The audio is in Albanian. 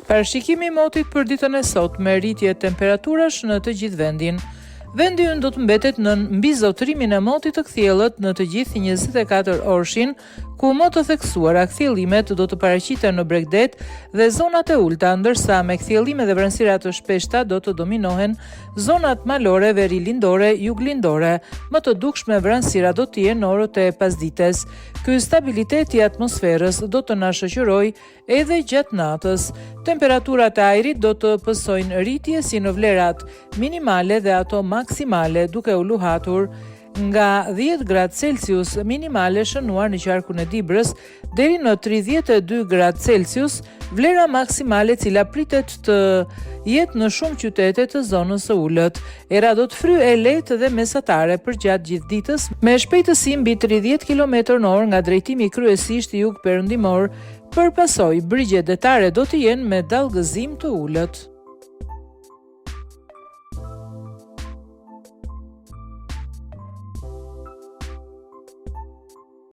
Parashikimi i motit për ditën e sotme, rritje temperaturash në të gjithë vendin. Vendi ynë do të mbetet nën mbizotërimin e motit të kthjellët në të gjithë 24 orëshin, ku më të theksuara kthjellimet do të paraqiten në bregdet dhe zonat e ulëta, ndërsa me kthjellime dhe vranësira të shpeshta do të dominohen zonat malore verilindore, juglindore. Më të dukshme vranësirat do të jenë në orët e pasdites. Ky stabilitet i atmosferës do të na shoqërojë Edhe gjatë natës, temperaturat e ajrit do të pësojnë rritje si në vlerat minimale dhe ato maksimale, duke u luhatur nga 10 gradë Celsius minimale shënuar në qarkun e Dibrës deri në 32 gradë Celsius, vlera maksimale e cila pritet të jetë në shumë qytete të zonës së ulët. Era do të fryjë e lehtë dhe mesatare përgjatë gjithë ditës, me shpejtësi mbi 30 kilometër në orë nga drejtimi kryesisht jugperëndimor, Për pasojë, brigjet detare do të jenë me dallgëzim të ulët.